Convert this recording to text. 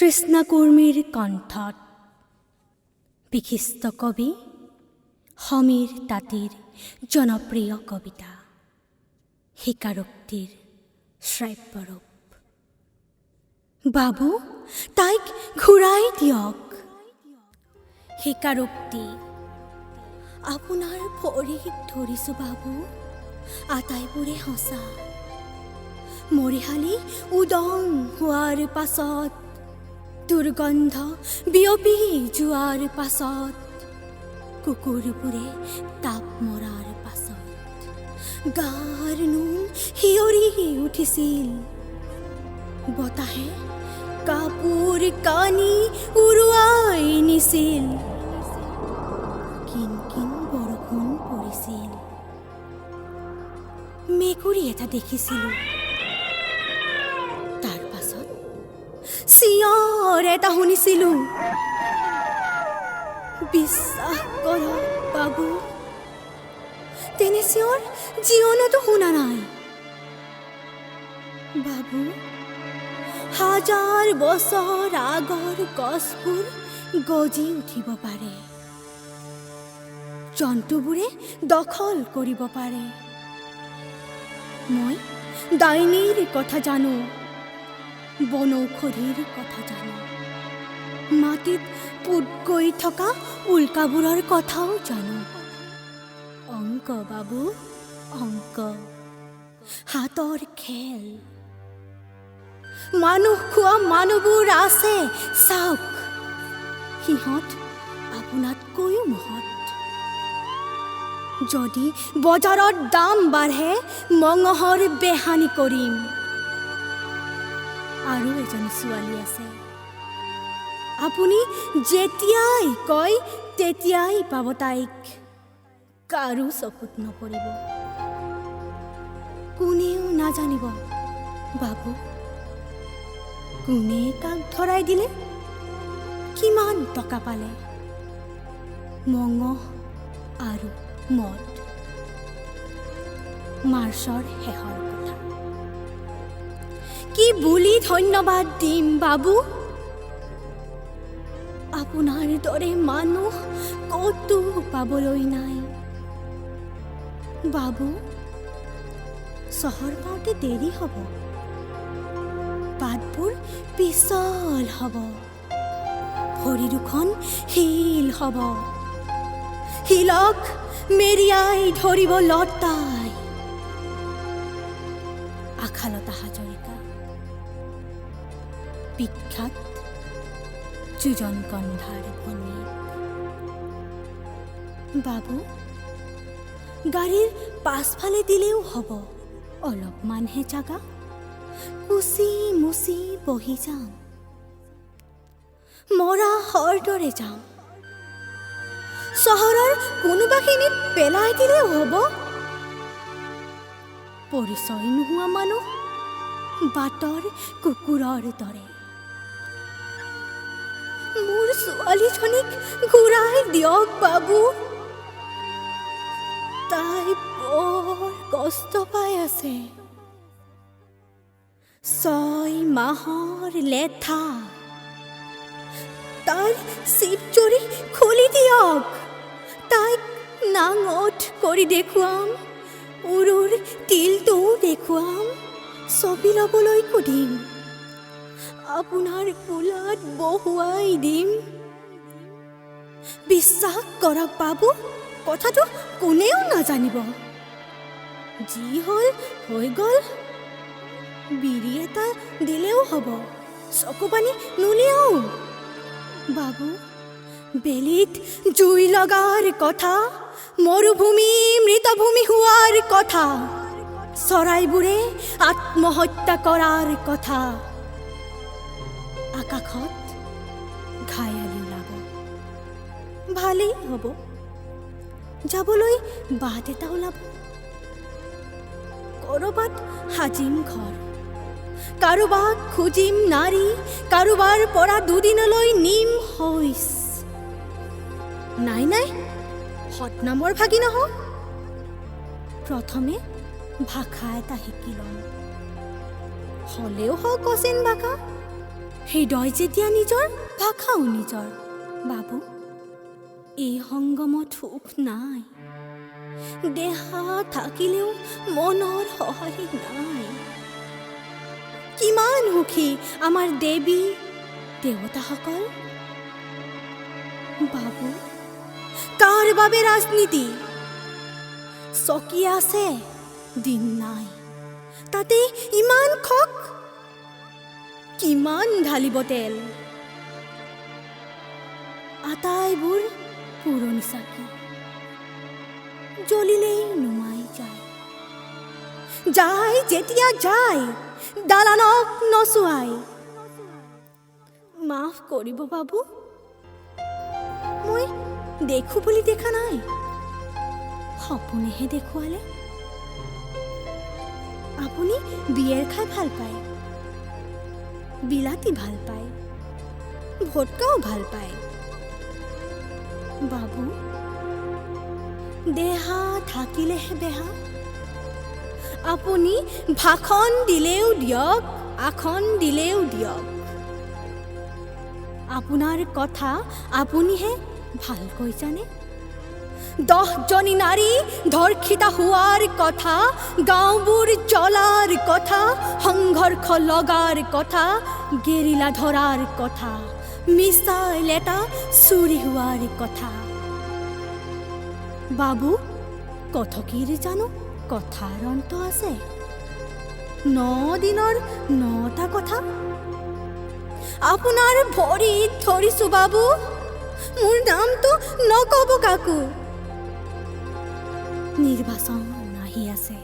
তৃষ্ণা কুৰ্মীৰ কণ্ঠত বিশিষ্ট কবি সমীৰ তাঁতীৰ জনপ্ৰিয় কবিতা স্বীকাৰোক্তিৰ শ্ৰাব্যৰূপ। বাবু, তাইক ঘূৰাই দিয়ক। স্বীকাৰোক্তি। আপোনাৰ ভৰিত ধৰিছোঁ বাবু, আটাইবোৰে সঁচা। মৰিশালি উদং হোৱাৰ পাছত, দুৰ্গন্ধ বিয়পি যোৱাৰ পাছত, কুকুৰবোৰে তাপ মৰাৰ পাছত গাৰ নোম শিয়ৰি উঠিছিল। বতাহে কাপোৰ কানি উৰুৱাই নিছিল। কিন কিন বৰষুণ পৰিছিল। মেকুৰী এটা দেখিছিলোঁ। তাৰ পাছত চিঞৰ এটা শুনিছিলোঁ। বিশ্বাস কৰক বাবু, তেনে চিঞৰ জীৱনতো শুনা নাই। বাবু, হাজাৰ বছৰ আগৰ গছবোৰ গজি উঠিব পাৰে, জন্তুবোৰে দখল কৰিব পাৰে। মই ডাইনীৰ কথা জানো, বনৌষধিৰ কথা জানো, মাটিত পোত গৈ থকা উল্কাবোৰৰ কথাও জানো। অংক বাবু, অংক, হাতৰ খেল। মানুহ খোৱা মানুহবোৰ আছে, চাওক, সিহঁত আপোনাতকৈও মহৎ। যদি বজাৰত দাম বাঢ়ে, মঙহৰ বেহানি কৰিম। আৰু এজনী ছোৱালী আছে, আপুনি যেতিয়াই কয় তেতিয়াই পাব তাইক। কাৰো চকুত নপৰিব, কোনেও নাজানিব বাবু, কোনে কাক ধৰাই দিলে, কিমান টকা পালে। মঙহ আৰু মদ। মাৰ্চৰ শেষৰ কথা। কি বুলি ধন্যবাদ দিম বাবু? আপোনাৰ দৰে মানুহ ক'তো পাবলৈ নাই। বাবু, চহৰ পাওঁতে দেৰি হ'ব, বাটবোৰ পিছল হ'ব, ভৰি দুখন শিল হ'ব, শিলক মেৰিয়াই ধৰিব লতাই। আশালতা হাজৰিকা, বিখ্যাত যোজন কন্ধাৰ ভনীয়েক। বাবু, গাড়ীৰ পাছফালে দিলেও হ'ব, অলপমানহে জাগা, কুচি মুচি বহি যাম, মৰা হৰ দৰে যাম। চহৰৰ কোনোবাখিনিত পেলাই দিলেও হ'ব। পৰিচয় নোহোৱা মানুহ, বাটৰ কুকুৰৰ দৰে। মোৰ ছোৱালীজনীক ঘূৰাই দিয়ক বাবু, তাই বৰ কষ্ট পাই আছে। 6 মাহৰ লেঠা, তাইৰ চিপজৰি খুলি দিয়ক, তাইক নাঙঠ কৰি দেখুৱাম, উৰুৰ তিলটোও দেখুৱাম, ছবি ল'বলৈ সুধিম, আপোনাৰ কোলাত বহুৱাই দিম। বিশ্বাস কৰক বাবু, কথাটো কোনেও নাজানিব। যি হ'ল হৈ গ'ল। বিড়ি এটা দিলেও হ'ব, চকু পানী নুলিয়াও। বাবু, বেলিত জুই লগাৰ কথা, মৰুভূমি মৃতভূমি হোৱাৰ কথা, চৰাইবোৰে আত্মহত্যা কৰাৰ কথা, আকাশত ঘায়ালি ওলাব, ভালেই হ'ব, যাবলৈ বাট এটা ওলাব। ক'ৰবাত সাজিম ঘৰ, কাৰোবাক খুজিম নাৰী, কাৰোবাৰ পৰা দুদিনলৈ নিম শইচ। নাই নাই, সৎনামৰ ভাগি নহওঁ। প্ৰথমে ভাষা এটা শিকি ল'ম, হ'লেও হওক অচিন ভাষা, হৃদয় যেতিয়া নিজৰ, ভাষাও নিজৰ। বাবু, এই সংগমত সুখ নাই। দেহা থাকিলেও মনৰ সঁহাৰি নাই। কিমান সুখী আমাৰ দেৱী দেৱতাসকল। বাবু, কাৰ বাবে ৰাজনীতি? চকী আছে, দিন নাই, তাতে ইমান খক। কিমান ঢালিব তেল? আটাইবোৰ পুৰণি চাকি, জ্বলিলেই নুমাই যায়। যায় যেতিয়া যায়, দালানক নচুৱাই। মাফ কৰিব বাবু, মই দেখো বুলি দেখা নাই, সপোনেহে দেখুৱালে। আপুনি বিয়েৰ খাই ভাল পায়, বিলাতী ভাল পায়, ভটকাও ভাল পায়। বাবু, দেহা থাকিলেহে বেহা। আপুনি ভাষণ দিলেও দিয়ক, আসন দিলেও দিয়ক, আপোনাৰ কথা আপুনিহে ভালকৈ জানে। 10জনী নাৰী ধৰ্ষিতা হোৱাৰ কথা, গাঁওবোৰ জ্বলাৰ কথা, সংঘৰ্ষ লগাৰ কথা, গেৰিলা ধৰাৰ কথা, মিছাইল এটা চুৰি হোৱাৰ কথা। বাবু, কথকীৰ জানো কথাৰ অন্ত আছে? ন দিনৰ নটা কথা। আপোনাৰ ভৰিত ধৰিছো বাবু, মোৰ নামটো নক'ব কাকো। নিৰ্বাচন আহি আছে।